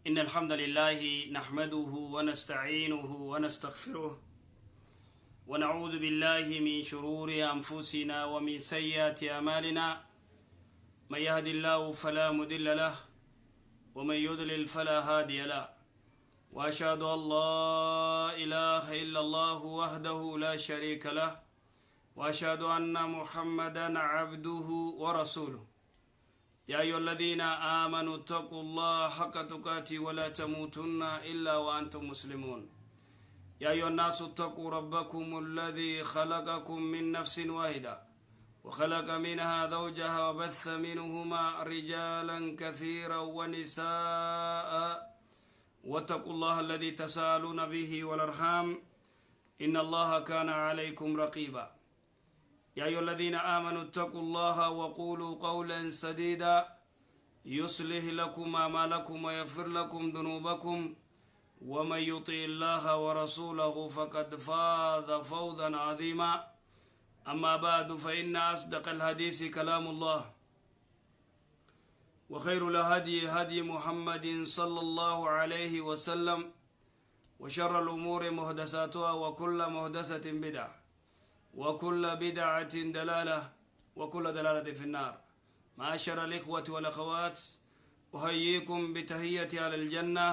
إن الحمد لله نحمده ونستعينه ونستغفره ونعوذ بالله من شرور أنفسنا ومن سيئات أعمالنا، من يهد الله فلا مضل له ومن يضلل فلا هادي له، وأشهد أن لا إله إلا الله وحده لا شريك له، وأشهد أن محمدا عبده ورسوله. يا أيها الذين آمنوا اتقوا الله حق تقاته ولا تموتن إلا وأنتم مسلمون. يا أيها الناس اتقوا ربكم الذي خلقكم من نفس واحدة وخلق منها زوجها وبث منهما رجالا كثيرا ونساء، واتقوا الله الذي تساءلون به والأرحام إن الله كان عليكم رقيبا. يا أيها الذين آمنوا اتقوا الله وقولوا قولا سديدا يصلح لكم أعمالكم ويغفر لكم ذنوبكم، ومن يطع الله ورسوله فقد فاز فوزا عظيما. أما بعد، فإن أصدق الحديث كلام الله، وخير الهدي هدي محمد صلى الله عليه وسلم، وشر الأمور محدثاتها، وكل محدثة بدعة، وكل بدعة دلالة، وكل دلالة في النار. معاشر الإخوة والأخوات، أحييكم بتحية على الجنة،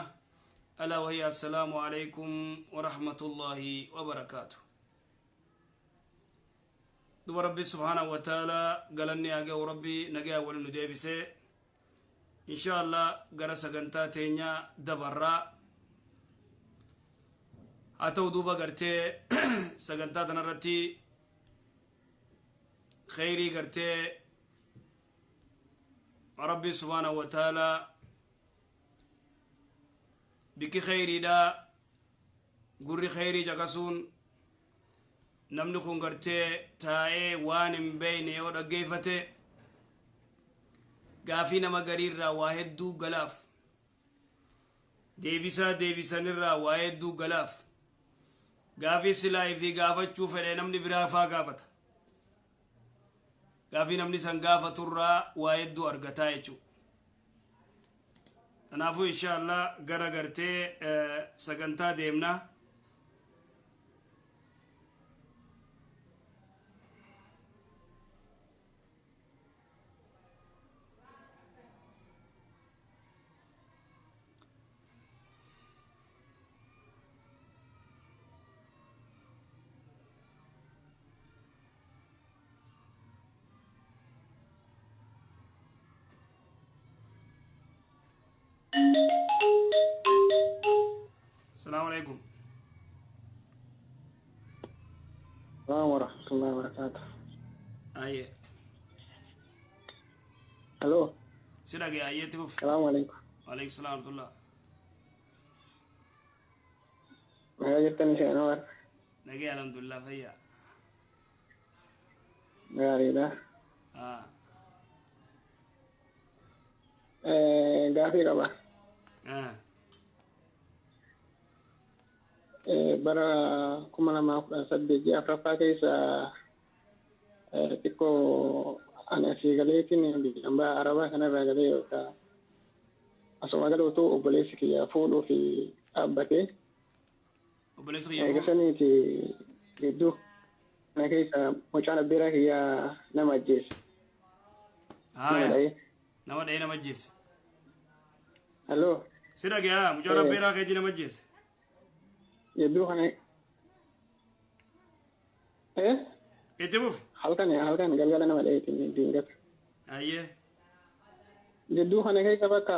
ألا وهي السلام عليكم ورحمة الله وبركاته. دو ربي سبحانه وتعالى قالني أجا وربي نجا ولنديبسي إن شاء الله قرأ سجنتا تينيا دبرا أتو دوبا قرتي سجنتا تنرتي خيري قرتي ربي سبحانه وتعالى بك خيري دا قري خيري جاكسون namni kun gartee taa'ee waan hin beeyne yoo dhaggeeffate gaafii nama gariirraa waa hedduu galaaf, deebisaa deebisanirraa waa hedduu galaaf, gaafii silaayii fi gaafachuu fedhe namni biraa faa gaafata, gaafii namni san gaafaturraa waa hedduu argataa jechuudha. Kanaafuu insha Allah gara gartee sagantaa deemna. السلام عليكم. السلام ورحمة الله وبركاته. أيه. ألو. سيدك يا أيه تبوف. السلام عليكم. وعليكم السلام ورحمة الله. ما جبتني شيء أنور. نجي الحمد لله فيا. غاري ده. آه. غافي ربا. آه. Bara 2018 ji'a afuraffaa keessa xiqqoo ani asii galeetiin biyya arabaa kanarraa galee yookaan asuma galuutu obboleessi kiyya fuudhuu fi dhaabbatee. Obboleessi kiyya fuudhuu? Eegasaniiti gidduu kana keessa mucaan abbeeraa kiyya nama ajjeese. Nama dha'ee nama ajjeese. Halloo. Si dhagayaa mucaan abbeeraa keetii nama ajjeese. Gidduu kana Itti fufi. Halkan halkan galgala nama dha'eetiin diingata. Ayyee. Gidduu kana keessa bakka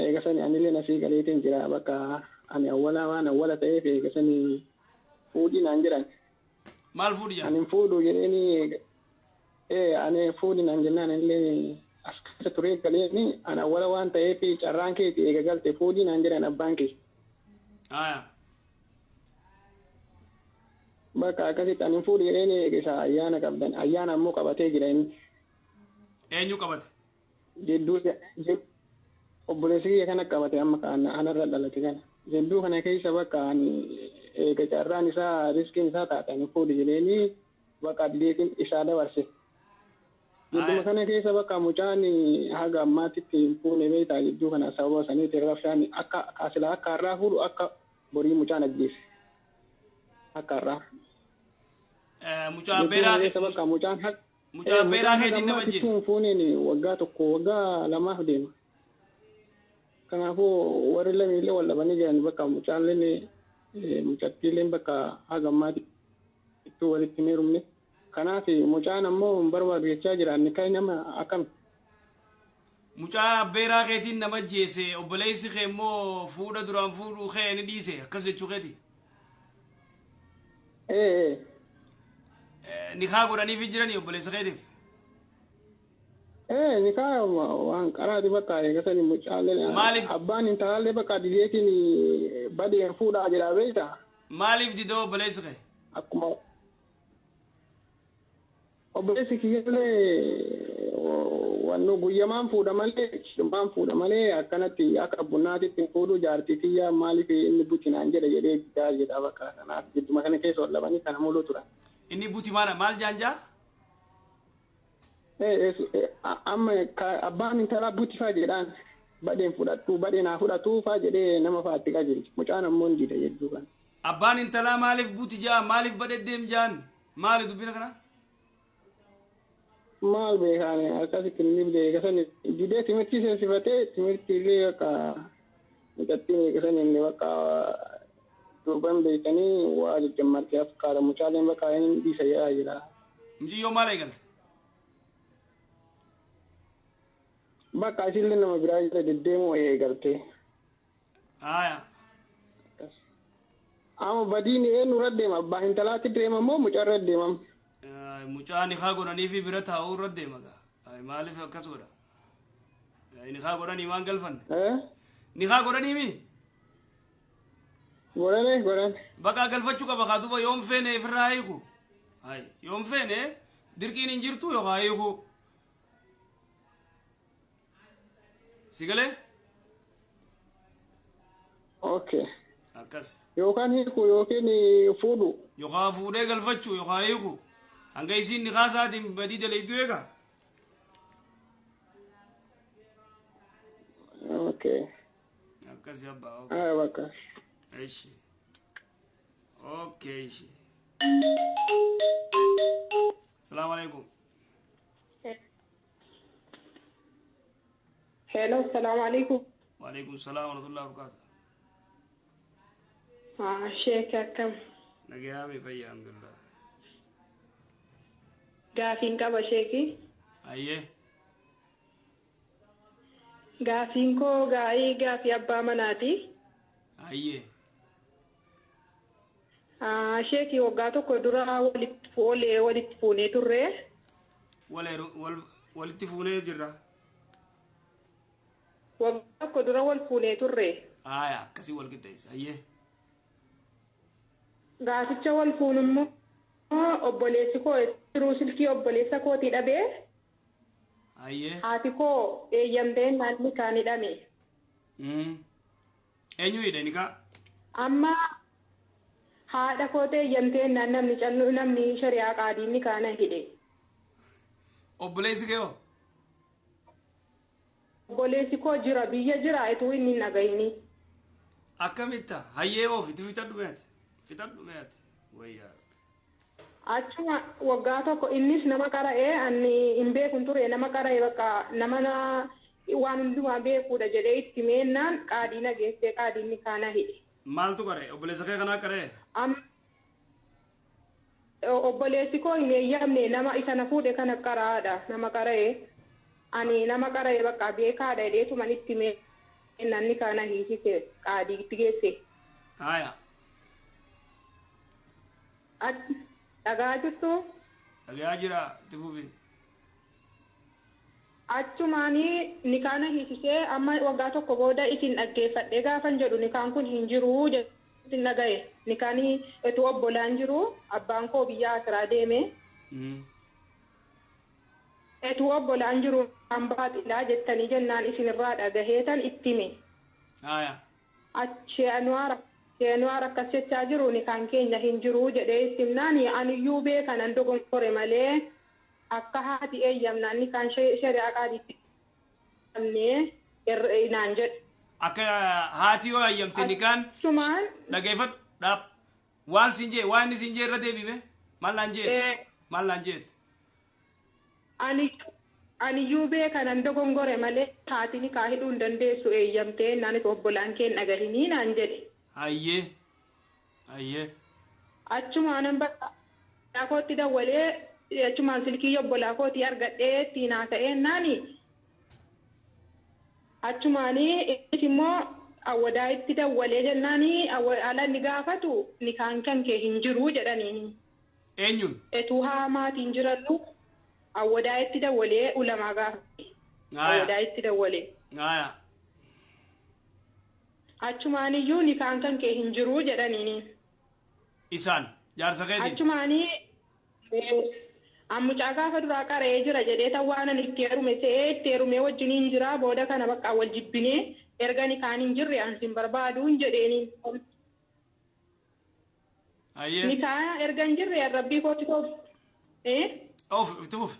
eegasanii anillee nasii galeetiin jira bakka ani awwala waan awwala ta'eef eegasanii fuudhii naan jedhan. Maal fuudhi jedhan? Ani fuudhu jedheeni ani fuudhi naan jennaan anillee as keessa turee galeeni ani awwala waan ta'eef carraan keeti eega galte fuudhii naan jedhan abbaan kee. Aya. Bakka akkasitti ani fuudhi jedheeni eegisa ayyaana qabdan ayyaana ammoo qabatee jira inni. Eenyu qabate? Jidduu obboleessi kiyya kana qabate amma anarra dhalate kana. Jidduu kana keessa bakka ani eega carraan isaa riskiin isaa taate ani fuudhi jedheeni bakka addeetiin isaa dabarse. Jidduma kana keessa bakka mucaan haga ammaatitti hin fuune beektaa jidduu kana sababa saniitiin rabshaan akka silaa akka har'aa fuudhu akka borii mucaan ajjeese. Akka har'aa. Mucaa beeraa keessa bakka mucaan haga. Mucaa beeraa keetiin nama ajjeese. Hin fuuneen waggaa tokko waggaa lamaaf deema. Kanaafuu warri lammiilee wal dhabanii jiran bakka mucaan mucattiileen bakka haga ammaatitti walitti hin heerumne. Kanaaf mucaan ammoo hin barbaadu jechaa jira inni kan nama akkam. Mucaa beeraa keetiin nama ajjeese obboleessi kee immoo fuudha duraan fuudhuu kee ni dhiise akkas jechuu keeti. Nikaa godhaniifi jiranii obboleessa keetiif. Nikaa waan qaraati bakka eegasanii mucaallee. Maaliif? Abbaan intalaallee bakka dideetiin badeen fuudhaa jedhaa beektaa. Maaliif didoo obboleessi kee? Akkuma. Obboleessi kiyyaallee wanno guyyamaan fuudha malee maan fuudha malee akkanatti akka bunnaatitti hin fuudhu jaartii kiyyaa maaliif inni buti naan jedha jedhee jaa jedha bakka kanaaf gidduma kana keessa ol dhabanii kana mul'u turan. Inni buti maal maal jaanjaa? Amma abbaan intalaa buti faa jedhaan badeen fudhadhu badeen haa fudhatu faa jedhee nama fa'aatti qajeelchi mucaan ammoo hin dida jechuu kana. Abbaan intalaa maaliif buti jaa maaliif badee deem jaan maali dubbina kana? Maal beekaan akkasitti inni beekasan didee timirtii seensifatee timirtii illee bakka mucattiin beekasan inni bakka durban beekanii waa jajjammartee afkaadha mucaaleen bakka inni dhiisa jedhaa jira. Muciyyoo maal eegalte? Bakka isillee nama biraa jira deddeemuu eegalte. Haaya. Amma badiin eenyu irra deema abbaa intalaatti deema moo mucaa irra deemam? Mucaan nikaa godhanii fi bira taa'uu irra deema gaa. Maaliif akkas godha? Nikaa godhanii waan galfanne? Nikaa godhanii mi? Godhane godhane. Bakka galfachuu qaba kaa duuba yoon feene ofirraa hiiku. Yoon feene dirqiin hin jirtu yookaan hiiku. Si galee? Okay. Akkas. Yookaan hiiku yookiin fuudhu. Yookaan fuudhee galfachuu yookaan hiiku. Hanga isiin nikaa isaatiin badii dalayduu eegaa? Okay. Akkas abbaa. Haa bakka. Eshi. Okay. Eshi. Salaamu alaikum. Hello, salaamu alaikum. Wa alaikum salaam wa rahmatullahi wa barakatuh. Sheek akkam? Nagayaa fayyaa alhamdulillah. Gaafiin qaba sheeki. Ayyee. Gaafiin koo gaa'ii gaafii abbaa manaati. Ayyee. Sheeki waggaa tokko dura walitti fuunee turre. Walitti fuunee jirra. Waggaa tokko dura wal fuunee turre. Aayaa akkasii wal qixxeessa. Ayyee. Gaaficha wal fuunummoo obboleessi koo jiruu silkii obboleessa kootii dhabee. Ayyee. Haati koo eeyyamtee naanni kaan hidhame. Eenyu hidhe nikaa? Amma haadha koo eeyyamtee namni callu namni shari'aa qaadiin ni kaana hidhe. Obboleessi kee hoo? Obboleessi koo jira biyya jira ituu inni hin dhagayini. Akkamitta hayyee oofi fixadhu meeti fixadhu meeti wayyaa. Achuma waggaa tokko innis nama qara'ee ani hin beekun ture nama qara'ee bakka nama waan hundumaa beekuudha jedhee itti meennaan qaadii nageessee qaadiin ni kaana hidhe. Maaltu qara'e obboleessa kee kanaa qara'e? Obboleessi koo hin eeyyamne nama isa na fuudhe kana qara'aadha nama qara'ee ani nama qara'ee bakka beekaadha jedheetuman itti meennaan ni kaana hiisise qaadiitti geesse. Haaya. Dhagaa jirtu? Dhagaa jira itti fufi. Achumaanii nikaana hiisisee amma waggaa tokko booda isin dhaggeeffadhee gaafan jedhu nikaan kun hin jiru jechuun dhagaye. Nikaanii etu obbolaan jiru abbaan koo biyya asiraa deeme. Etu obbolaan jiru hambaa xilaa jettanii jennaan isinirraa dhagaheetan itti hime. Haaya. Achi Anuwaar akkas jechaa jiru nikaan keenya hin jiru jedhee itti himnaan aniyyuu beekanan dogonkore malee Akka haati eeyyamnaan nikaan shari'aa qaadiitti qabnee naan jedhe. Akka haati yoo eeyyamte nikaan Achumaan dhageeffadhu dhaab waan siin jee waan inni siin jee irra deebime maal naan jee maal naan jeette. Aniyyuu beekanan dogongore malee haati nikaa hidhuu hin dandeessu eeyyamtee naanis obbolaan kee dhagahinii naan jedhe. Hayyee hayyee. Achumaanan bakka kootti dawwalee achumaan silkii obbolaa kootii argadhee ittiin haasa'ee naani achumaanii innis immoo awwadaa itti dawwalee jennaanii ala inni gaafatu nikaan kan kee hin jiru jedhaniini. Eenyuun? Etuu haa maatiin jirannu awwadaa itti dawwalee ulamaa gaafate. Awwadaa itti dawwalee. Achumaaniyyuu nikaan kan kee hin jiru jedhaniini. Isaan jaarsa keetiin? Achumaanii mucaa gaafa duraa qara'ee jira jedhee tan waan ani itti heerume se'ee itti heerumee wajjiniin jira booda kana bakka wal jibbinee erga nikaan hin jirre an sin barbaaduun jedheeni. Nikaa erga hin jirre rabbii kootti toof. Of itti fuuf.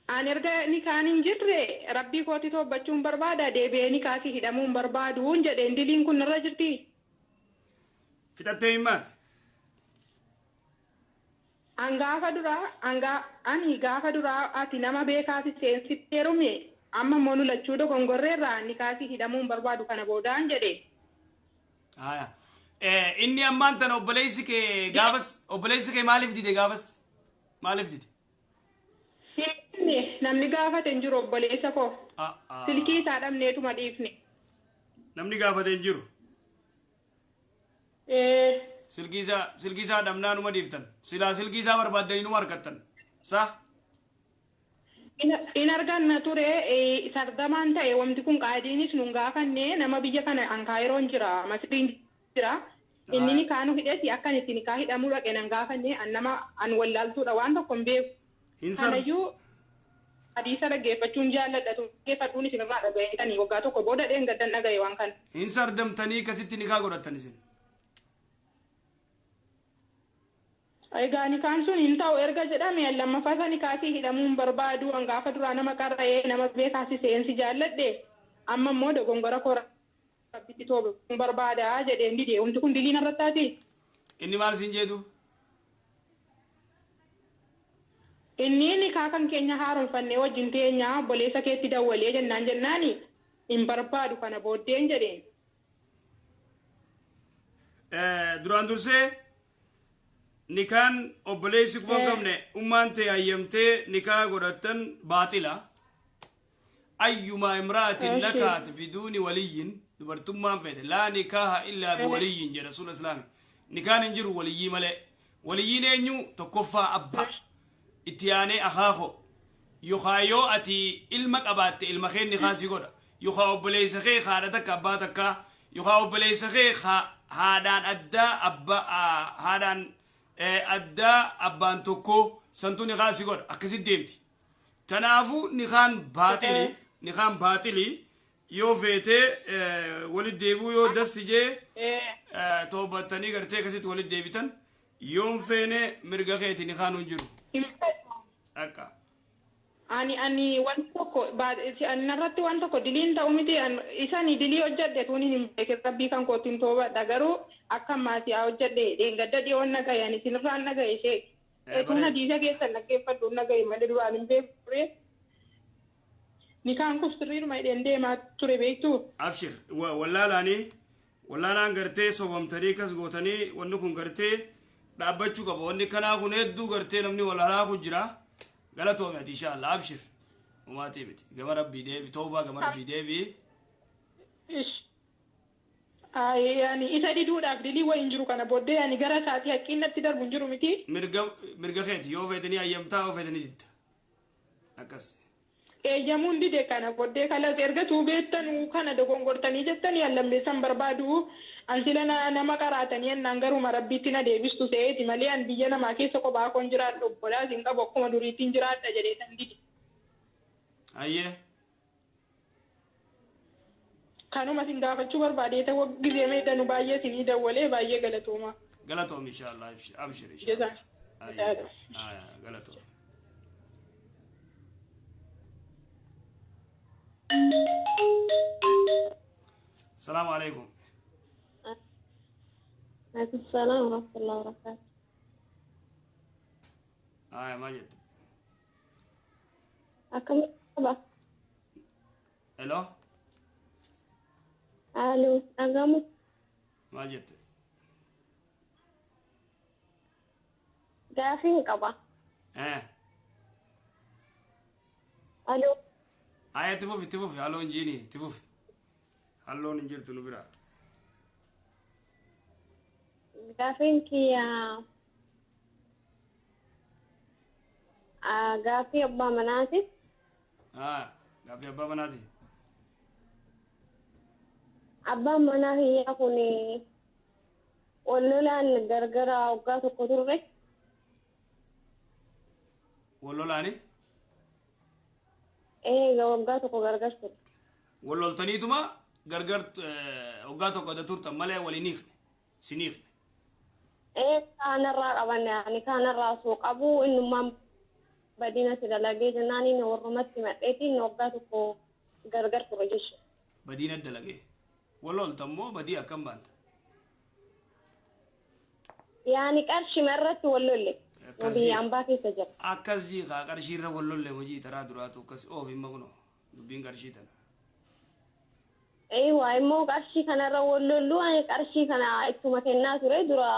An erga nikaan hin jirre rabbii kootti toobbachuun barbaada deebi'ee nikaasi hidhamuun barbaaduun jedheen diliin kun irra jirti. Fixattee hin maati? Ani gaafa duraa ati nama beekaasi seensitti heerume amma immoo nu lachuu dogongorreerraa nikaasi hidhamuun barbaadu kana boodaan jedhe. Inni ammaan tana obboleessi kee gaafas obboleessi kee maaliif dide gaafas maaliif dide? Namni gaafate hin jiru obboleessa koo. Silkii isaa dhabneetuma dhiifne. Namni gaafate hin jiru. Silkii isaa dhabnaa numa dhiiftan. Silaa silkii isaa barbaaddanii numa argattan. Sa? In arganna ture sardamaan ta'e wanti kun qaadiinis nun gaafanne nama biyya kana Ankaayiroon jira Masriin jira. Inni nikaanu hidheeti akkan itti nikaa hidhamuu dhaqe nan gaafanne an nama an wallaaltuudha waan tokko hin beeku. Kanayyuu hadiisa dhaggeeffachuun jaalladha dhaggeeffadhuun isinirraa dhaga'eetanii waggaa tokko booda dheengaddan dhaga'e waan kana. Hin sardamtanii akkasitti nikaa godhattan isin. Egaa nikaan sun hin ta'u erga jedhame lammaffaa isa nikaasii hidhamuun barbaadu an gaafa duraa nama qara'ee nama beekaasi seensi jaalladhe amma immoo dogongora koo rabbitti toobuun barbaada jedheen dide wanti kun diliin irratti. Inni maal siin jedhu? Inni nikaa kan keenya haaromfannee wajjin teenyaa obboleessa keetti dawwalee jennaan jennaani hin barbaadu kana booddeen jedheen. Duraan dursee nikaan obboleessi kuma hin qabne ummaan ta'e hayyamtee nikaa godhattan baaxila. Ayyumaa imraatin nakaat biduuni waliyyin dubartummaan feete laa nikaaha illaa biwaliyyin jedha rasuula islaami. Nikaan hin jiru waliyyii malee. Waliyyiin eenyu tokkoffaa abbaa itti aanee akaakoo yookaan yoo ati ilma qabaatte ilma kee nikaa si godha yookaan obboleessa kee haadha takka abbaa takka yookaan obboleessa kee haadhaan addaa abbaa haadhaan addaa abbaan tokko santu nikaa si godha akkasitti deemti. Kanaafuu nikaan baaxili yoo feetee walitti deebi'uu yoo dassi jee toobattanii gartee akkasitti walitti deebitan yoon feene mirga keeti nikaan hin jiru. Akka. Ani waan tokko narratti waan tokko diliin ta'u miti isani dilii hojjedhe tuuniin hin beekin rabbii kan kootiin toobadha garuu akka maatii haa hojjedhe dheengadda dhiyoon nagaye ani isinirraan nagaye ishee. Tuun hadiisa keessan dhaggeeffadhu nagaye malee duraan hin beeku ture. Nikaan kun sirriidhuma hidheen deemaa ture beektuu. Abshir wallaalaan gartee sobamtanii kas gootanii wanni kun gartee dhaabbachuu qaba wanni kanaa kun hedduu gartee namni wal halaaku jira. Galatoome ati inshallah abshir. Umaatii miti gama rabbii deebi toobaa gama rabbii deebi. Ani isa diduudhaaf dilii wayi hin jiru kana booddee ani gara isaatii haqqiin natti darbu hin jiru miti. Mirga keeti yoo feetanii hayyamtaa yoo feetanii didda. Akkas. Eeyyamuun dide kana booddee kalas erga tuu beektanuu kana dogongortanii jettanii allammeessan barbaadu an sila nama qaraatanii ennaan garuma rabbiitti na deebistu se'eeti malee an biyya namaa keessa kophaa koon jiraadhu obbolaas hin qabu akkuma duriitti jiraadha jedhee san dide. Ayyee. Kanuma isin gaafachuu barbaadee ta'uu gizee meedhanu baay'ee isinii dawwalee baay'ee galatooma. Galatoom inshallah abshir inshallah. Aya, galatoo. Salaamu alaikum. Alaikum salaam wa rahmatullahi wa barakatuh. Aya, maal jette? Akkam qaba? Hello? Aloo, dhagamu. Maal jette? Gaafiin qaba. Aloo. Aya, itti fufi, itti fufi. Halloon jiini, itti fufi. Halloon hin jirtu nu bira. Gaafiin kiyya gaafii abbaa manaati. Gaafii abbaa manaati. Abbaan manaa kiyyaa kun wal lolaan gargara waggaa tokko turre. Wal lolaani? Eega waggaa tokko gargar turre. Wal loltaniituma gargar waggaa tokko adda turtan malee wal hin hiikne. Sin hiikne. Kaanarraa qabanne ani kaanarraa osoo qabu innummaan badina si dalagee jennaan inni warrumatti madheetiin waggaa tokko gargar ture jechuudha. Badiina dalagee. Wal loltan moo badii akkam baanta? Yaani qarshima irratti wal lolle. Biyya ambaa keessa jira. Akkas jiikaa qarshii irra wal lolle hojii taraa duraatu akkas oof himma kunoo dubbiin qarshii tana. Eewwa immoo qarshii kanarra wal lollu ani qarshii kana ittuma kennaa ture dura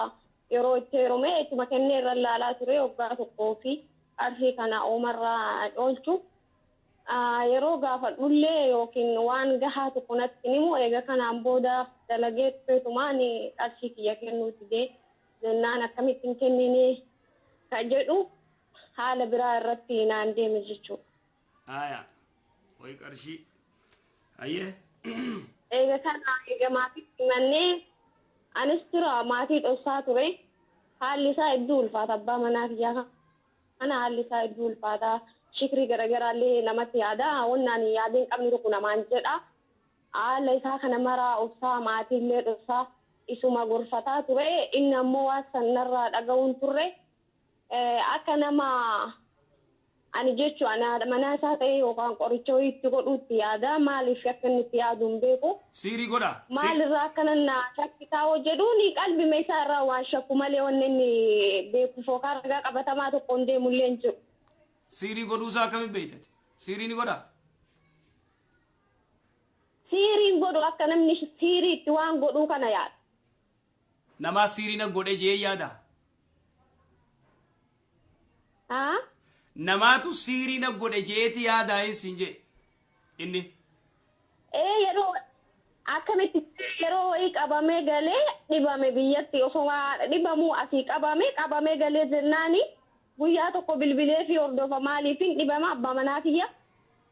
yeroo itti heerume ittuma kennee irra laalaa ture waggaa tokkoo fi qarshii kana oomarraa oolchu. Yeroo gaafadhullee yookiin waan gahaa tokko natti himu eega kanaan booda dalagee dhufeetumaan qarshii kiyya kennuu didee jennaan akkamitti hin kennine ka jedhu haala biraa irratti naan deeme jechuudha. Aya, wayi qarshii. Ayyee. Eega kana eega maatiitti himannee anis tura maatii dhoksaa ture. Haalli isaa hedduu ulfaata abbaa manaa kiyyaa kana haalli isaa hedduu ulfaata. Shikrii garaagaraallee namatti yaada. Wannaan yaada hin qabne tokko namaan jedha. Haala isaa kana maraa obsaa maatiillee dhoksaa isuma gorfataa ture. Inni ammoo waan sanarraa dhaga'uun turre. Akka nama ani jechuun ana mana isaa ta'e yookaan qoricha wayii itti godhuutti yaada. Maaliif akka inni itti yaadu hin beeku. Siirii godha. Maalirraa akkana na shakkisaa hojjedhuun qalbima isaa irraa waan shakku malee wanni inni beekuuf yookaan ragaa qabatamaa tokko hin deemullee hin jiru. Siirii godhuusaa akkamiin beektate? Siirii ni godhaa? Siiriin godhu akka namni siirii itti waan godhuu kana yaada. Namaa siirii na godhe jee yaada? Haa? Namaatu siirii na godhe jeeti yaadaa hin siin jee inni. Yeroo akkamitti yeroo wayii qabamee galee dhibame biyyatti osoo dhibamuu asii qabamee galee jennaani guyyaa tokko bilbilee fi hordofa maaliif hin dhibama abbaa manaa kiyya.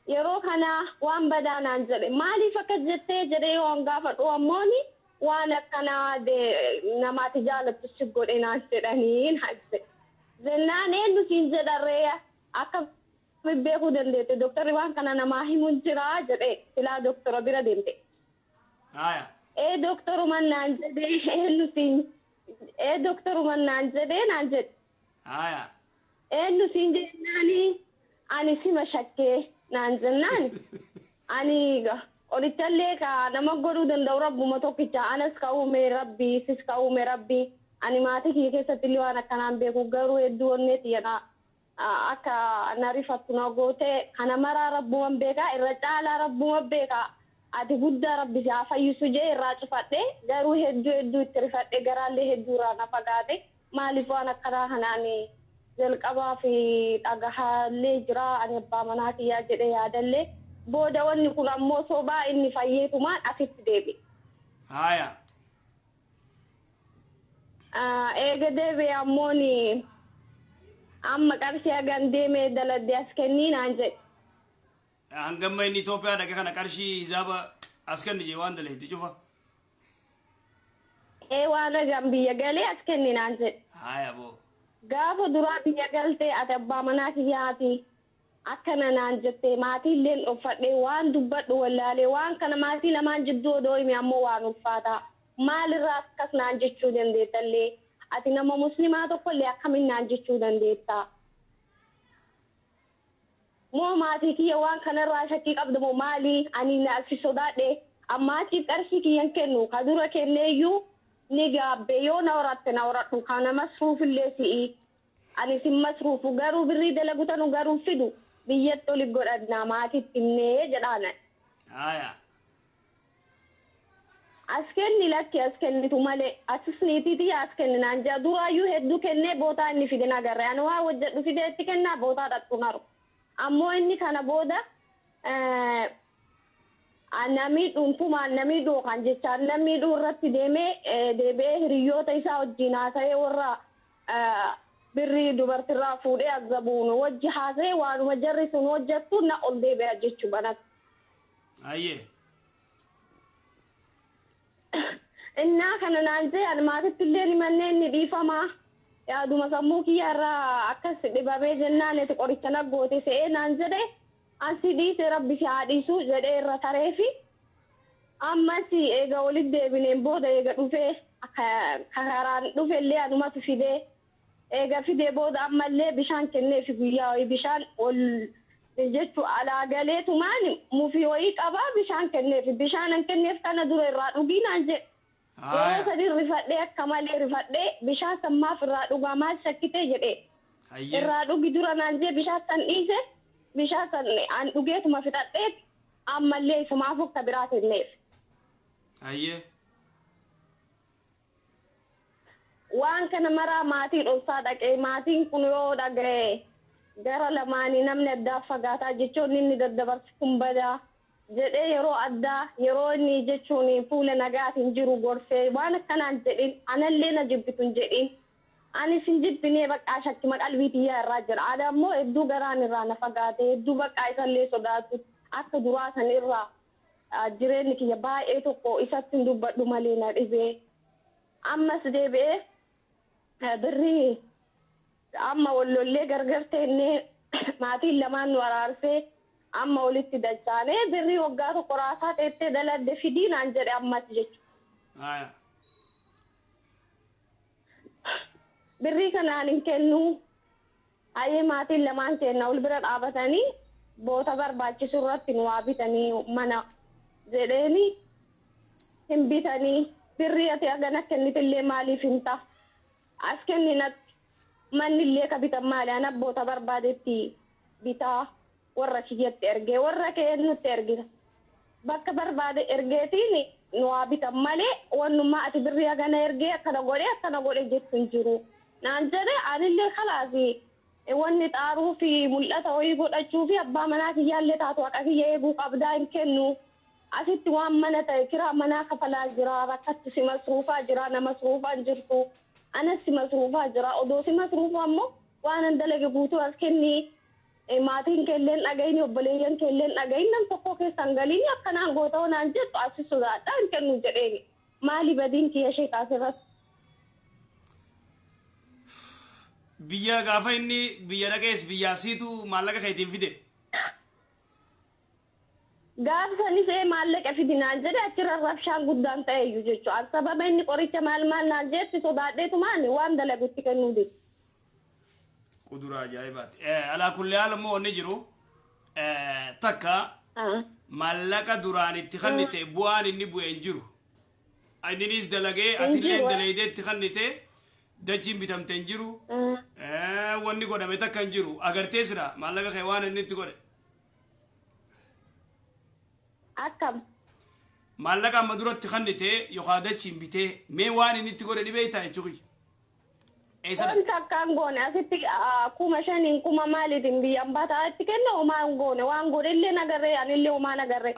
Yeroo kana waan badaa naan jedhe maaliif akkas jettee jedhee yoo gaafadhu ammooni waan akkanaa namaati jaalattu si godhe naan jedhanii naan jedhe. Jennaan eenyu siin jedharree akka beekuu dandeette dooktarri waan kana namaa himuun jira jedhe silaa dooktora bira deemte. Aya. Dooktoruma naan jedhee eenyu siin dooktoruma naan jedhee naan jedhe. Aya. Eenyu siin jennaani ani sima shakkee naan jennaan ani qorichallee ka nama godhuu danda'u rabbuma tokkicha anas ka uume rabbi sis ka uume rabbi ani maatii kiyya keessatti illee waan akkanaan beeku garuu hedduu onneeti jedha akka na rifattu na goote kana maraa rabbuman beekaa irra caalaa rabbuman beekaa ati guddaa rabbi si haa fayyisu jee irraa cufadhe garuu hedduu hedduu itti rifadhe garaallee hedduu irraa na fagaate maaliif waan akkanaa kanaan jalqabaa fi dhagahaallee jira ani abbaa manaa kiyyaa jedhee yaadallee booda wanni kun ammoo sobaa inni fayyeetumaan asitti deebi'e. Haya. Eega deebi'e ammoon amma qarshii hagan deemee daladde as kennii naan jedhe. Hangamma inni Itoophiyaa dhaqe kana qarshii hisaaba as kenni jee waan daleetti cufa. Waan hagan biyya galee as kenni naan jedhe. Haya boo. Gaafa duraa biyya galtee ati abbaa manaa kiyyaati akkana naan jettee maatiilleen uffadhee waan dubbadhu wallaalee waan kana maatii lamaan jidduu odoo hime ammoo waan ulfaataa maalirraa akkas naan jechuu dandeettallee Ati nama muslimaa tokkollee akkamiin naan jechuu dandeetta? Moo maatii kiyya waan kanarraa shakkii qabdu moo maali? Ani si sodaadhe. Amma achiif qarshii kiyyan kennu ka dura kenneeyyuu ni gaabbe yoo na horatte na horadhu kana masruufillee si'i. Ani sin masruufu garuu birrii dalagu tanu garuu fidu biyyatti oli godhannaa maatitti himnee jedhaan. Haya. As kenni lakki as kennitu malee asis niitiitii as kenni naan jedha duraayyuu hedduu kennee bootaa inni fide nagarre ani waa hojjedhu fideetti kennaa bootaa dhaqxu naru. Ammoo inni kana booda namni dhuunfumaan namni dhookan jechaan namni dhuu irratti deemee deebi'ee hiriyoota isaa wajjin haasa'ee warra birrii dubartirraa fuudhee azzabuun wajji haasa'ee waanuma jarri sun hojjettu na ol deebi'a jechuu banatti. Ayyee. Innaa kana naan jee ani maatitti illee ni manneen ni dhiifamaa. Yaaduma sammuu kiyya irraa akkas dhibamee jennaan itti qoricha na goote se'ee naan jedhe ansi dhiise rabbi si haa dhiisu jedhee irra tareefi ammas eega walitti deebineen booda eega dhufee karaan dhufellee anumatu fidee eega fidee booda ammallee bishaan kenneefi guyyaa wayii bishaan ol jechuu alaa galeetumaan mufii wayii qabaa bishaan kenneefi bishaan an kenneef kana dura irraa dhugii naan jedhe. Yeroo sadi rifadhee akka malee rifadhee bishaan san maaf irraa dhugaa maal shakkitee jedhee. Irraa dhugi dura naan jee bishaan san dhiise bishaan san an dhugeetuma fixadhee ammallee isumaaf akka biraa kenneef. Ayyee. Waan kana maraa maatii dhoksaa dhaqee maatiin kun yoo dhaga'e gara lamaanii namni addaa fagaataa jechuun inni daddabarsi kun badaa. Jedhee yeroo addaa yeroo inni jechuun fuula nagaatiin jiru gorsee waan akkanaan jedhin anallee na jibbitu hin jedhin ani sin jibbinee baqqaa shakkima qalbii tiyyaa irraa jira. Ada ammoo hedduu garaan irraa na fagaate hedduu baqqaa isallee sodaatu akka duraa san irraa jireenyi kiyya baay'ee tokko isatti hin dubbadhu malee na dhibee. Ammas deebi'ee birrii amma wallollee gargar teennee maatiin lamaan nu araarsee amma walitti dachaanee birrii waggaa tokko raasaa teettee daladde fidii naan jedhe ammas jechuudha. Birrii kanaan hin kennu ayyee maatiin lamaan keenya wal bira dhaabatanii boota barbaachisu irratti nu waa bitanii mana jedheeni hin bitanii birrii ati hagana kennitillee maaliif hin ta'a as kenninatti manni illee ka bitan maali ana boota barbaadetti bitaa. Warra kiyyatti ergee warra keenyutti ergita bakka barbaade ergeetiin nu waa bitan malee wannummaa ati birrii hagana ergee akkana godhe jettu hin jiru. Naan jedhe anillee kalaasi wanni xaaruu fi mul'ata wayii godhachuu fi abbaa manaa kiyyaallee taatu haqa kiyya eeguu qabdaa hin kennu. Asitti waan mana ta'e kiraa manaa kafalaa jira rakkatti si masruufaa jira na masruufaa hin jirtu anas si masruufaa jira odoo si masruufaa ammoo waan an dalage guutuu as kennii. Maatiin keelleen dhagayni obboleeyyan keelleen dhagayin nam tokko keessan galiin akkanaan goota naan jettu asi sodaadha hin kennu jedheeni. Maali badiin kiyya ishee kaasirratti? Biyya gaafa inni biyya dhaqees biyya asiitu maallaqa keetiin fide. Gaafa sanis maallaqa fidi naan jedhe achirra rabshaan guddaan ta'eyyuu jechuudha. Sababa inni qoricha maal maal naan jetti sodaadheetumaan waan dalagutti kennuu dide. Kuduraa ajaa'ibaati. Alaa kulli haal immoo wanni jiru takka maallaqa duraan itti kennite bu'aan inni bu'e hin jiru. Inninis dalagee atillee dalaydee itti kennite dachiin bitamte hin jiru. Wanni godhame takka hin jiru. Agartee sira maallaqa kee waan inni itti godhe. Akkam. Maallaqa amma duratti kennite yookaan dachiin bitee mee waan inni itti godhe ni beektaa jechuudha. Wanta akkaan goone asitti 5,000 kuma maaliitiin biyyaan baataa itti kenna homaa hin goone waan godhe illee nagarree anillee homaa nagarree.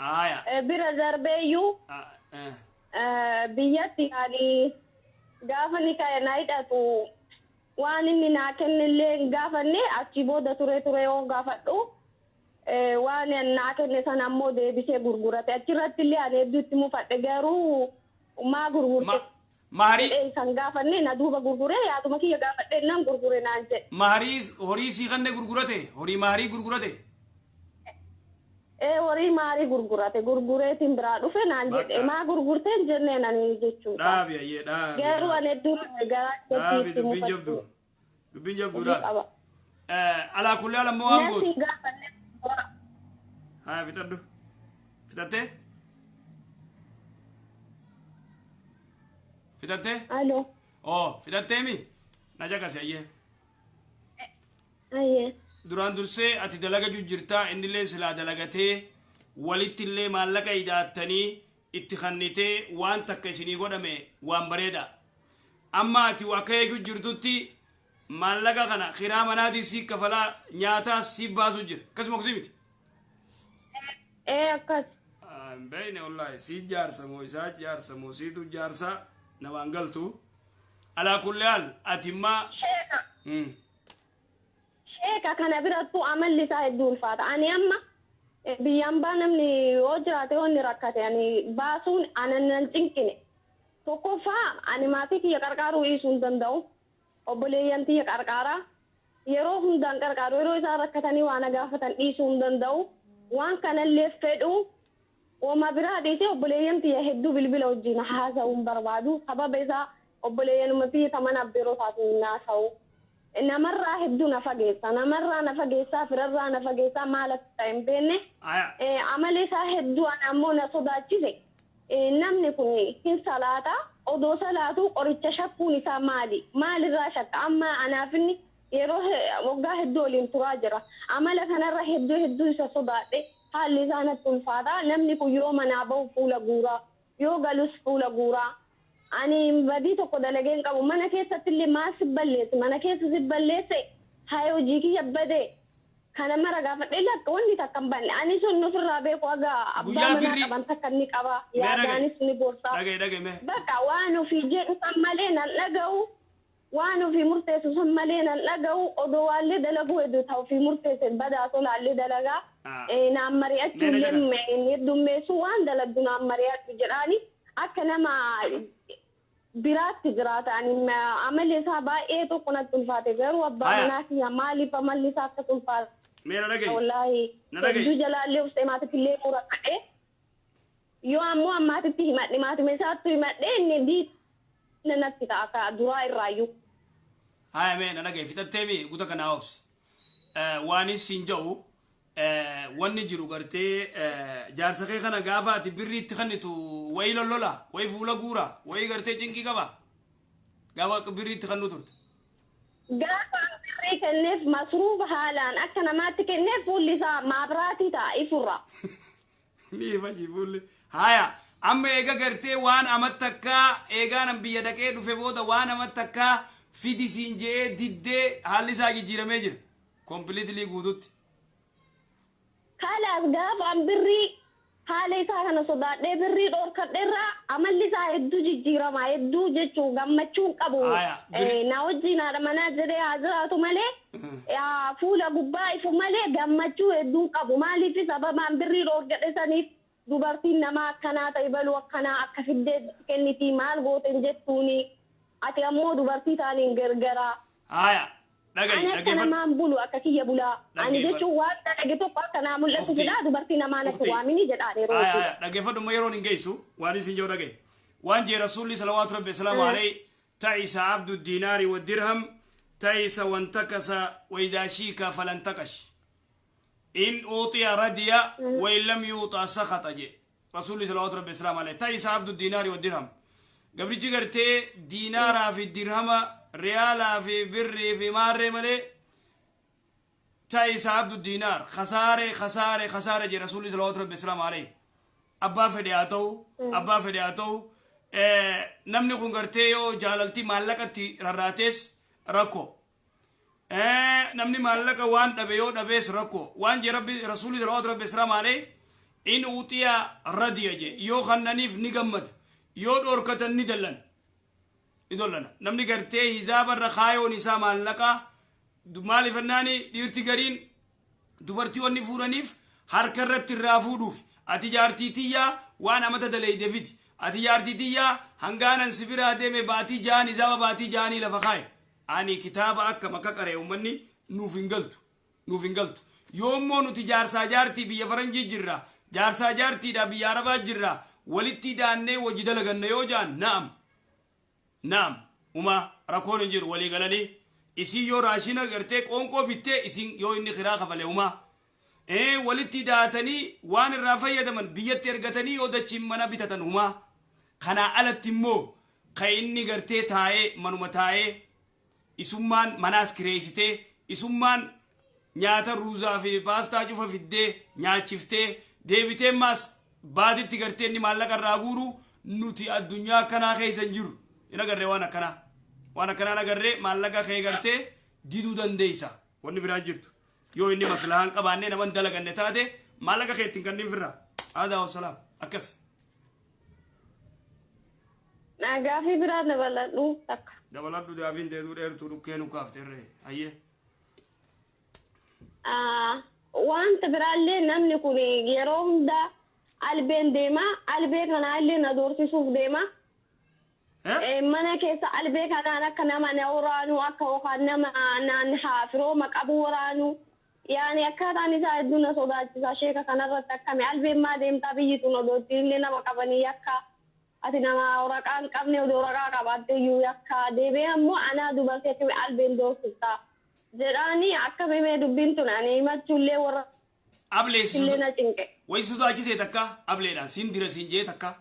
Bira darbeeyyuu biyyatti ani gaafa ni ka'e na hidhatu waan inni naa kennillee hin gaafanne achi booda ture ture yoo gaafadhu waan naa kenne sana ammoo deebisee gurgurate achirratti illee ani hedduutti mufadhe garuu maa gurgurte. Maharii san gaafanne na duuba gurguree yaaduma kiyya gaafadhe nan gurgure naan jedhe. Maharii horii sii kanne gurgurate horii maharii gurgurate. Horii maarii gurgurate gurgureetiin biraa dhufe naan jedhe Bakka. Maa gurgurteen jenneen ani jechuudha. Dhaabi ayyee dhaabi. Garuu Dhaabi. ani hedduu garaa Dhaabi keessatti dubbiin jabdu. Dubbiin jabdu Hojii dhaabi. qaba. Alaa kulli haal ammoo waan Natti gootu. hin gaafanne. Haa fixadhu. Fixattee? Fixattee? Aloo. Oo fixattee mi? Na caqasi ayyee. Ayyee. Duraan dursee ati dalaga jirtaa, innillee silaa dalagatee walitti illee maallaqa hidhaattanii itti kannitee waan takka isinii godhame waan bareeda. Amma ati akka eegu jirtutti maallaqa kana kiraa manaatii sii kafalaa, nyaataas sii baasuu jira. Akkasuma kusii miti. Ee, akkas. Hin beekne wallaahi, sii jaarsa moo isaa jaarsa moo siitu jaarsa namaan galtu. Alaa kulli haal ati immaa. Sheeka. Sheeka kana birattuu amalli isaa hedduu ulfaata. Ani amma biyyaan baa namni yoo jiraate yoo inni rakkate ani baasuun anan nan cinqine. Tokkoffaa ani maatii kiyya qarqaaruu dhiisuu hin danda'u. Obboleeyyan tiyya qarqaaraa. Yeroo hundaan qarqaaru, yeroo isaan rakkatanii waan na gaafatan dhiisuu hin danda'u. Waan kanallee fedhu wama biraa dhiisee obboleeyyan tiyya hedduu bilbila wajjin haasa'uu hin barbaadu. Sababa isaa obboleeyyanuma tiyya taman abbeeroo taatiin haasa'u. Namarraa hedduu na fageessa. Namarraa na fageessaa, firarraa na fageessaa, maal akka ta'e hin beekne. Aya. Amala isaa hedduu ana ammoo na sodaachise. Namni kun hin salaata. Odoo salaatu qoricha shakkuun isaa maali? Maalirraa shakka? Amma anaaf inni yeroo waggaa hedduu waliin turaa jira. Amala kanarra hedduu hedduu isa sodaadhe, haalli isaa natti ulfaata. Namni kun yoo manaa bahu fuula guuraa, yoo galus fuula guuraa. Ani badii tokko dalagee hin qabu. Mana keessatti illee maal si balleesse? Mana keessa si balleesse? Haa, hojii kiyya badee. Kana mara gaafadhee lakka wanni takka hin banne. Ani sun ofirraa beeku haga abbaa Guyyaa manaa birrii- qaban takka ni qaba. Mee dhagaye. Yaadaanis ni gorsa. Dhagaye dhagaye mee. Bakka waan ofii jedhu san malee nan dhaga'u. Waan ofii murteessu san malee nan dhaga'u. Odoo waallee dalaguu hedduu ta'u ofii murteesse badaa tolaallee dalagaa. Ah. Naan mari'achuu Mee na illee hin heddummeessu, waan dalagdu naan mari'adhu jedhaani akka nama biraatti jiraata. Ani amalli isaa baay'ee tokko natti ulfaate, garuu abbaa Haya. manaa kiyya maaliif amalli isaa akkas ulfaate? Mee na dhagaye. Wallaahi Na dhagaye. hedduu jalaallee uffee maatitti illee murakadhe. Yoo ammoo ammaatitti himadhe, maatima isaatti himadhe, inni diina natti ta'a akka duraa irraayyuu. Haya, mee na dhagaye, fixattee mi guta kanaa obsi. Waanis siin jedhu, wanni jiru gartee jaarsa kee kana gaafa ati birrii itti kennitu wayi lollola, wayi fuula guura, wayi gartee cinqii qaba. Gaafa birrii itti kennu turte. Gaafa birrii kenneef, masruufa haalaan akka namaatti kenneef, fuulli isaa maabiraatii ta'a ifurra. Ni ifaji fuulli. Haya, amma eega gartee waan amatti akkaa eegaa nan biyya dhaqee dhufe booda waan amatti akkaa fidi siin je'ee diddee haalli isaa jijjiiramee jira. Completely guututti. Kalaas gaafa an birrii haala isaa kana sodaadhee birrii dhoorkadheerraa amalli isaa hedduu jijjiirama, hedduu jechuun gammachuu hin qabu. Haya, Na wajjin haadha manaa jedhee haa jiraatu malee fuula gubbaa ifu malee gammachuu hedduu hin qabu. Maaliif? Sababaan birrii dhoorgadhe saniif dubartiin namaa akkanaa ta'e baluu akkanaa akka fiddee kennitii maal gooten jettuuni, ati ammoo dubartii taaniin gargaraa. Haya, dhagayi Ani akka dhaggeeffadhu. namaan bulu, akka kiyya bulaa. Ani Dhaggeeffadhu. jechuun waan dalage tokko akka naa mul'atu Ukti. jedhaa, dubartii namaa natti Ukti. waamini jedhaa yeroo Haya, hedduu. haya, dhaggeeffadhu, amma yeroon hin geessu waan isin jiru dhagaye. Waan jee rasuulli salawaatu rabbi salaamu alayhi: ta'isa abdu diinaari wa dirham, ta'isa wantakasa wa idaa shiika falantakash. In utiya radiya wa in lam yuuxa sakata je. Rasuulli salawaatu rabbi salaamu alayhi: ta'isa abdu diinaari wa dirham. Gabrichi gartee diinaaraa fi dirhama, riyaalaa fi birrii fi maarree malee ta'isa abdu diinaar, khasaare khasaare khasaare je rasuulli salawaatu rabbi salaamu alayhi. Abbaa fedhe haa ta'u, abbaa fedhe haa ta'u, namni kun gartee yoo jaalaltii maallaqatti rarraates rakkoo, namni maallaqa waan dhabe yoo dhabees rakkoo. Waan je rabbi rasuulli salawaatu rabbi salaamu alayhi: in utiya radiya je, yoo kannaniif ni gammada, yoo dhoorkatan ni dallan ni dollana. Namni gartee hizaabarra kaayoon isaa maallaqa maaliif ennaani dhiirti gariin dubartii wanni fuudhaniif harka irratti irraa fuudhuuf, ati jaartii tiyyaa waan amata daleyde fidi, ati jaartii tiyyaa hangaanan si biraa deeme baatii ja'an hizaaba baatii ja'anii lafa kaaye. Ani kitaaba akka makka qaree ummanni nuuf hin galtu, nuuf hin galtu. Yoommoo nuti jaarsaa jaartii biyya faranjii jirra, jaarsaa jaartiidha biyya arabaa jirra, walitti daannee wajji dalaganna yoo jaan, na'am na'am, uma rakkoon hin jiru. Walii galanii isin yoo raashina gartee qoonqoo bittee, isin yoo inni kiraa kafale, uma walitti daatanii waan irraa fayyadaman biyyatti ergatanii yoo dachiin mana bitatan, uma. Kanaa alatti immoo ka inni gartee taa'ee manuma taa'ee, isummaan manaas kireessitee, isummaan nyaata ruuzaa fi paastaa cufa fiddee nyaachiftee, deebitee maas baatitti gartee inni maallaqa irraa guuru, nuti addunyaa akkanaa keessa hin jiru. Hin agarree waan akkanaa, waan akkanaa agarree. Maallaqa kee gartee diduu dandeessa. Wanni biraan jirtu, yoo inni maslahaan qabaannee naman dalaganne taate, maallaqa kee ittiin kanneen firraa aadaa wassalaam akkas. Gaafii biraa dabaladhu takka. Dabaladhu. Gaafiin teetuu dheertuu dhukkee nu kaafteerree, hayyee. Wanta biraallee namni kun yeroo hundaa albeen deema, albee kanaallee na doorsisuuf deema. Mana keessa albee kanaan akka nama na waraanu, akka yookaan nama naan haa firooma qabu waraanu, yaani akkaataan isaa hedduu na sodaachisa. Sheeka kanarratti akkami? Albeen maa deemtaa? Biyyi tun odootti illee nama qabanii yakka, ati nama waraqaa hin qabne, odoo waraqaa qabaatte iyyuu yakka. Deebi'ee ammoo anaa dubartii akkami albeen doorsifta jedhaani. Akkami mee dubbiin tun? Ani himachuullee warra Ablee illee na cinqe. Wayi sodaachisee takka ableedhaan siin dira siin jee takka?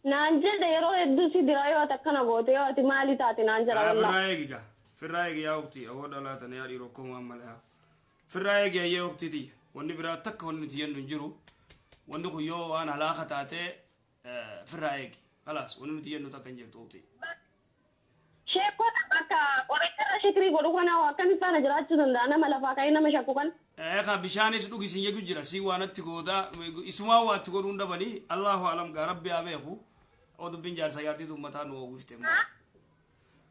Naan jedhe yeroo hedduu, si dira yoo ati akkana goote, yoo ati maali taate naan jedha wallaa. Firraa eegi gaa, firraa eegi yaa uktii. Awoo dhalaatan yaa dhiiroo akkuma waan malee firraa eegi. Ayyee uktii tiyya, wanni biraa takka wanni nuti jennu hin jiru. Wanni kun yoo waan halaaka taate, firraa eegi, khalaas. Wanni nuti jennu takka hin jirtu, uktii. Sheekota bakka qoricharra shikrii godhu kana akkamitti faana jiraachuu danda'a nama lafaa ka'ee nama shakku kana? Ka bishaanis dhugi sin jechu jira, si waanatti gooda, isumaa waatti godhuun dhabanii. Allahu alam gaa, rabbi haa beeku. Oo dubbiin jaarsa jaartii mataa nu oogifte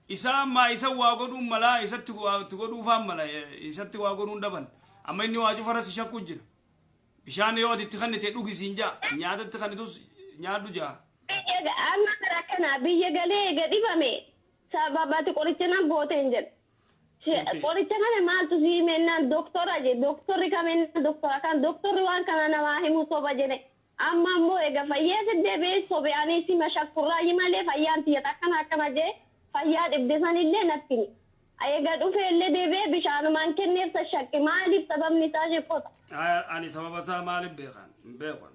isa ammaa isa waa godhuun malaa, isatti waa itti godhuufaan mala, isatti waa godhuun dhaban. Amma inni waa cufarra si shakku jira. Bishaan yoo ati itti kannite dhugi siin jaa, nyaata itti kannitus nyaadhu jaa. Biyya amma gara kana biyya galee eega dhibame sababa ati qoricha nan goote hin jedhe. Qoricha kana maaltu si himennaan doktora je, doktorri kamennaan doktora kan doktorri waan kana namaa himu soba jedhe. Amma ammoo eega fayyee si deebi'ee sobe, ani si mashakkurraayi malee fayyaan tiyya akkana akkana jee fayyaa dhibde sanillee natti himi. Eega dhufee illee deebi'ee bishaanumaan kenneef shakke. Maaliif sababni isaa, sheekota? Ani sababa isaa maaliif beekan hin beekan,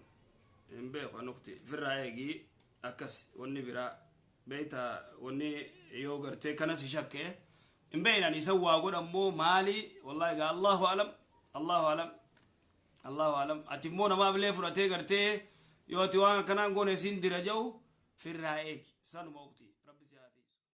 hin beekan. Ukti, firraa eegii akkas. Wanni biraa beeyta, wanni yoo gartee kanas shakke hin beeynan isa waa godhammoo maali? Wallahi gaa, allahu alam, allahu alam, allahu alam. Ati immoo namaaf illee fudhatee gartee yoo ati waan akkanaan goone siin dira jedhu, firraa eegi. Sanuma, ukti.